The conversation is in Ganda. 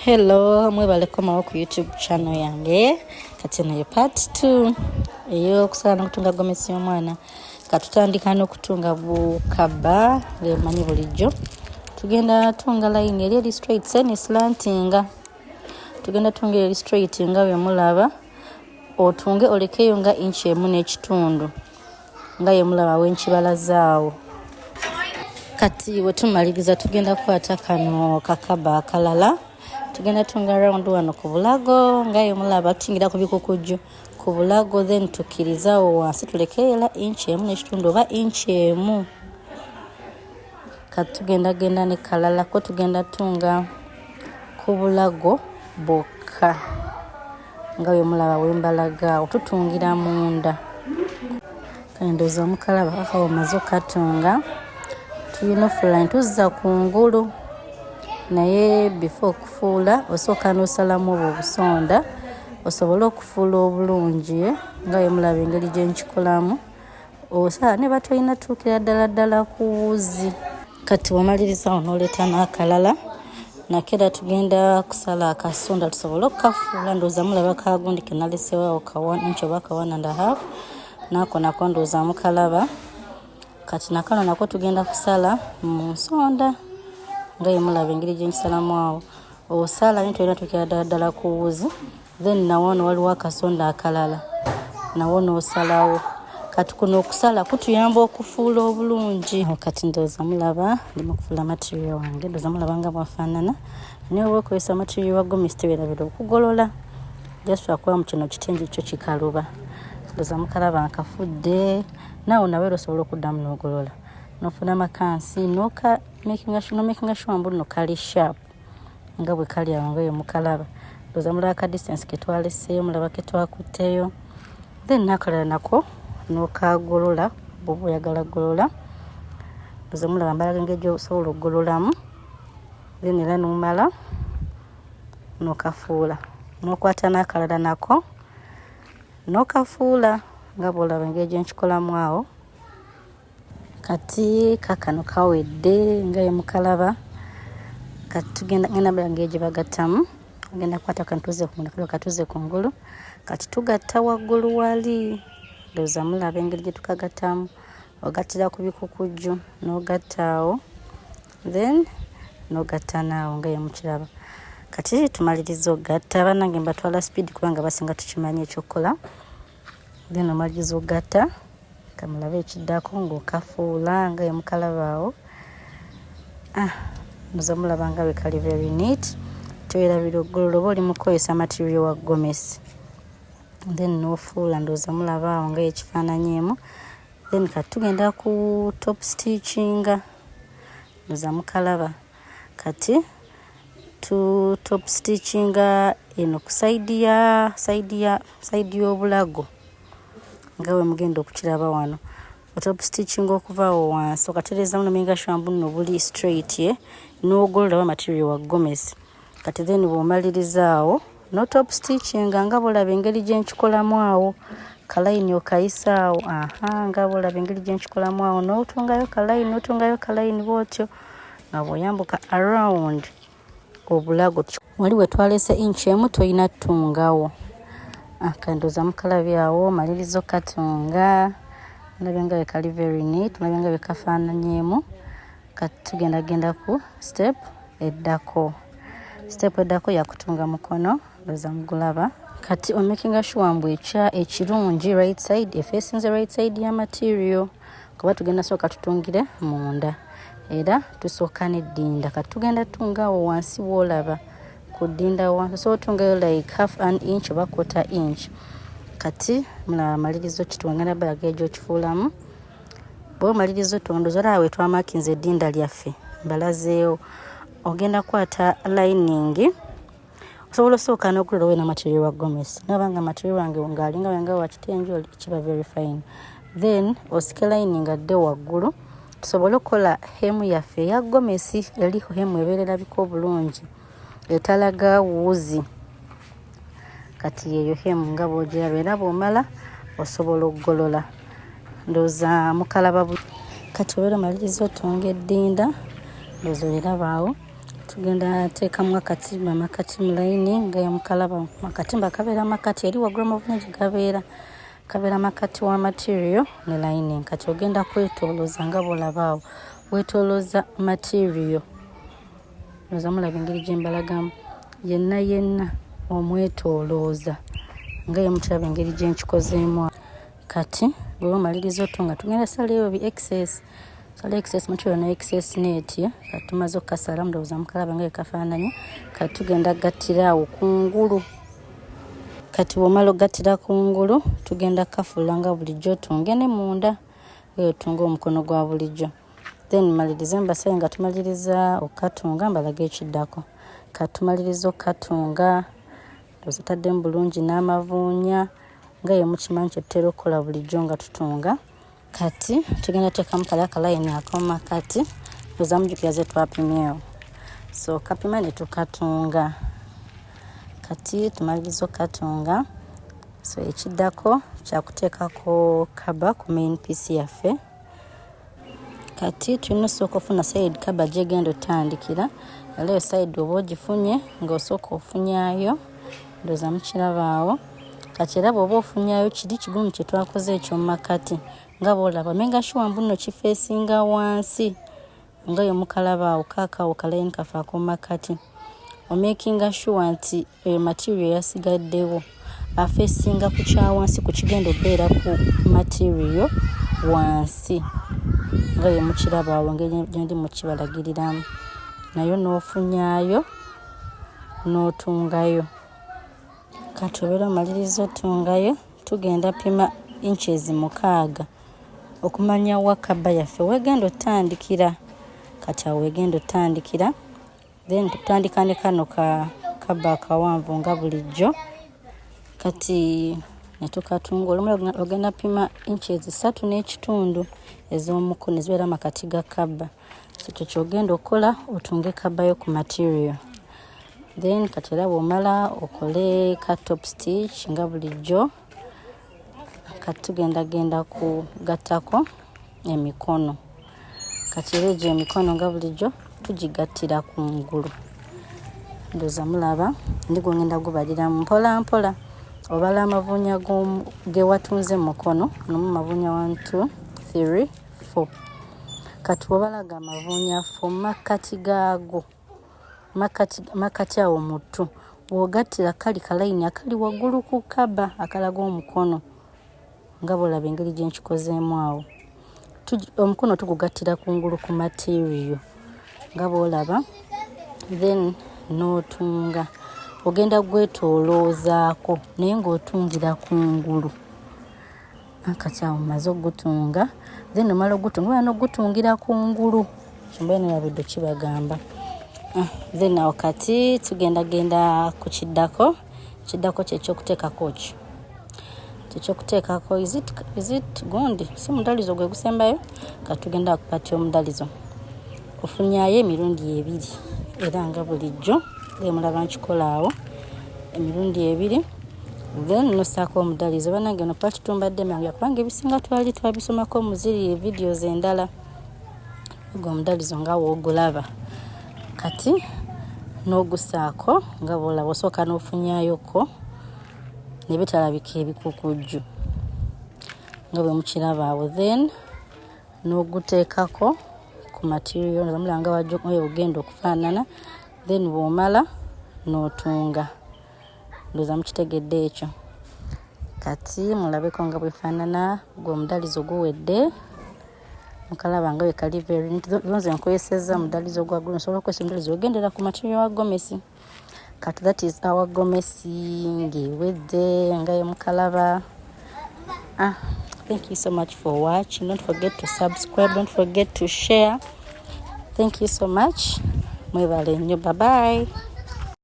Hello, mwebale komawo ku YouTube channel yange. Kati eno ye part 2 ey'okusala n'okutunga gomesi y'omwana. Katutandika n'okutunga bukaba ng'emanyi bulijjo. Tugenda tunga layini eri eri straight seni slantinga. Tugenda tunga eri straight nga bwe mulaba. Otunge olekeyo nga inchi emu n'ekitundu nga ye mulaba wenkibalaze awo. Kati wetumaliriza tugenda kukwata kano kakaba akalala, tugenda tunga round wano ku bulago nga ye mulaba, tutingira ku bikukujju ku bulago, then tukkirizawo wansi tuleke era inchi emu n'ekitundu oba inchi emu. Kati tugenda genda ne kalala ko tugenda tunga ku bulago bwokka nga bwe mulaba wembalagaawo, tutungira munda. Kale ndowooza mukalaba kaka. Omaze okatunga, tulina ofuula ntuzza ku ngulu, naye before okufuula osooka n'osalamu obwo obusonda osobole okufuula obulungi nga bwe mulaba engeri gye nkikolamu. Osala ne batolina tuukira ddala ddala ku wuzi. Kati bw'omalirizawo n'oleeta n'akalala nako era tugenda kusala akasonda tusobole okukafuula. Ndowooza mulaba kagundi ke nalesewawo ka 1 inch oba ka 1.5, naako nako ndowooza mukalaba. Kati nakano nako tugenda kusala mu nsonda nga ye mulaba engeri gye nkisalamu awo. Osala naye tolina tuukira ddala ddala ku wuzi. Then nawano waliwo akasonda akalala, nawo n'osalawo. Kati kuno okusala kutuyamba okufuula obulungi. Kati ndowooza mulaba ndimu okufuula material wange, ndowooza mulaba nga bwafaanana. Naye oba okozesa material wa gomesi, tewerabira okugolola just lwakuba mu kino kitengi kyo kikaluba. Ndowooza mukalaba nkafudde. Naawe nawe era osobola okuddamu n'ogolola n'ofuna makansi noka nomakinga sure mbu nno kali sharp nga bwe kali awo nga mukalaba. Ndowooza mulaba ka distance ke twaleseeyo, mulaba ke twakutteyo. Then n'akalala nako n'okagolola bw'oba oyagala golola. Ndowooza mulaba mbalaga engeri gy'osobola okugololamu. Then era n'omala n'okafuula, n'okwata n'akalala nako n'okafuula nga bw'olaba engeri gye nkikolamu awo. Kati kakano kawedde nga ye mukalaba. Kati tugenda ngenda bala engeri gye bagattamu. Ogenda kukwata kano kano katuze kungulu. Kati tugatta waggulu wali, ndowooza mulaba engeri gye tukagattamu. Ogattira ku bikukujju n'ogatta awo, then n'ogatta naawo nga ye mukiraba. Kati tumaliriza okugatta. Bannange, mbatwala speed kubanga basinga tukimanyi ekyokukola. Then omaliriza okugatta, kamulabe ekiddako ng'okafuula nga ye mukalaba awo. Ah, muza mulaba nga bwe kali very neat. Tewerabira okugolola oba oli mu kukozesa material wa gomesi. Then n'ofuula, ndowooza mulaba awo nga ekifaananyi emu. Then kati tugenda ku top stitchinga, ndowooza mukalaba. Kati tu top stitchinga eno ku side ya side ya side y'obulago nga bwe mugenda okukiraba wano. Top stitching okuva awo wansi okatereezamu nomenga sure mbu nno buli straight ye n'ogolola ba material wa gomesi. Kati then bw'omaliriza awo no top stitching nga bw'olaba engeri gye nkikolamu awo, kalayini okayisa awo. Aha, nga bw'olaba engeri gye nkikolamu awo, n'otungayo kalayini, n'otungayo kalayini bw'otyo nga bw'oyambuka around obulago. Wali we twalese inchi emu, tolina ttungawo. Kandooza mukalabye awo. Maliriza okatunga, mulabye nga bwe kali very neat, mulabye nga bwe kafaananyeemu. Kati tugenda genda ku step eddako. Step eddako yakutunga mukono, ndowooza mugulaba. Kati omakinga sure mbu ekya ekirungi right side efeesinze right side ya material, kuba tugenda sooka tutungire munda era tusooka n'eddinda. Kati tugenda tunga awo wansi woolaba ku ddinda wansi, osobola otungayo like half an inch oba quarter inch. Kati mulaba maliriza okitunga, ngenda balaga egyokifuulamu. Bwe omaliriza otunga, olaba we twamakinze eddinda lyaffe mbalazeewo. Ogenda kukwata lining, osobola osooka n'okulera wena material wa gomesi naba nga material wange ng'alinga wenga wa kitengi, kiba very fine. Then osike lining adde waggulu tusobole okukola hem yaffe eya gomesi. Eri hem ebeera erabika obulungi etalaga wuzi. Kati yeeyo hem nga bw'ogiraba, era bw'omala osobola okugolola, ndowooza mukalaba. Kati obeera omaliriza otunga eddinda, ndowooza oliraba awo. Tugenda teekamu akatimba amakati mu layini nga yamukalaba. Akatimba kabeera makati eri waggulu, amavunya gye gabeera kabeera makati wa material ne lining. Kati ogenda kwetoolooza nga bw'olaba awo, weetoolooza material. Ndowooza mulaba engeri gye mbalagamu, yenna yenna omwetoolooza nga ye mukiraba engeri gye nkikozeemu. Kati bwe omaliriza otunga, tugenda sala ebyo bi excess, sala excess material ne excess net. Kati tumaze okukasala, ndowooza mukalaba nga kafaananye. Kati tugenda gattira awo kungulu. Kati bw'omala ogattira kungulu, tugenda kafuula nga bulijjo, otunge ne munda nga otunga omukono gwa bulijjo. Then malirize mbasaye nga tumaliriza okukatunga, mbalaga ekiddako. Kati tumaliriza okukatunga, ndowooza otaddemu bulungi n'amavuunya nga ye mukimanyi kye tutera okukola bulijjo nga tutunga. Kati tugenda teekamu kali akalayini ak'omakati, ndowooza mujjukira ze twapimyewo. So kapima ne tukatunga. Kati tumaliriza okukatunga, so ekiddako kyakuteekako kaba ku main piece yaffe. Kati tulina osooka ofuna side kaba gyegenda otandikira, era eyo side oba ogifunye ng'osooka ofunyayo, ndowooza mukirabaawo. Kati era bw'oba ofunyayo kiri kigumu kye twakoze ekyomumakati nga bw'olaba, making sure mbu nno kifeesinga wansi nga yo mukalaba awo, kaakaawo kalayini kaffe ak'omumakati. Omakinga sure nti eyo material yasigaddewo afeesinga ku kyawansi, ku kigenda okubeera ku material wansi nga ye mukiraba awo engeri gye ndi mukibalagiriramu. Nayo n'ofunyaayo n'otungayo. Kati obeera omaliriza otungayo, tugenda pima inches 6 okumanya wa kaba yaffe wegenda otandikira. Kati awo wegenda otandikira, then tutandika ne kano ka kaba akawanvu nga bulijjo. Kati netukatunga, olumu ogenda pima inches 3.5 ez'omukono ezibeera makati ga kaba. So ekyo kyogenda okukola, otunge kabayo ku material. Then kati era bw'omala okole ka top stitch nga bulijjo. Kati tugenda genda kugattako emikono. Kati era egyo emikono nga bulijjo tugigattira ku ngulu, ndowooza mulaba ndi gwengenda gubaliramu mpola mpola. Obala amavunya ge watunze mu mukono nomu mavunya 1 2 3 4. Kati wobalaga amavunya 4 makkati gaago, makkati awo mutu bw'ogattira kali kalayini akali waggulu ku kaba akalaga omukono nga bw'olaba engeri gye nkikozeemu awo. Omukono tugugattira kungulu ku material nga bw'olaba, then n'otunga. Ogenda gwetooloozaako naye ng'otungira kungulu. Kati awo mmaze okugutunga, then omala ogutunga, oba n'ogutungira kungulu kimbaye nerabidde kibagamba. Then awo kati tugenda genda ku kiddako. Kiddako kyekyokuteekako ki kyekyokuteekako is it gundi si mudalizo gwe gusembayo. Kati tugenda ku part y'omudalizo. Ofunyayo emirundi ebiri era nga bulijjo emulaba nkikola awo, emirundi ebiri, then nosaako omudalizo. Banange, no part tumbadde mangu kubanga ebisinga twali twabisomako mu ziri videos endala. Ogwo omudalizo nga woogulaba, kati n'ogusaako nga bwolaba. Osooka n'ofunyayoko ne bitalabika ebikukujju nga bwe mukiraba awo, then n'oguteekako ku material nga mulaba nga wajja ogenda okufaanana. Then bw'omala n'otunga, ndowooza mukitegedde ekyo. Kati mulabeko nga bwefaanana. Gwe omudalizo guwedde, mukalaba nga wekali very neat. Nze nkozesezza mudalizo gwa glue, nsobola okukozesa omudalizo ogendera ku material wa gomesi. Kati that is our gomesi ng'ewedde nga ye mukalaba. Thank you so much for watching. Don't forget to subscribe, don't forget to share. Thank you so much, mwebale nnyo. Bye bye.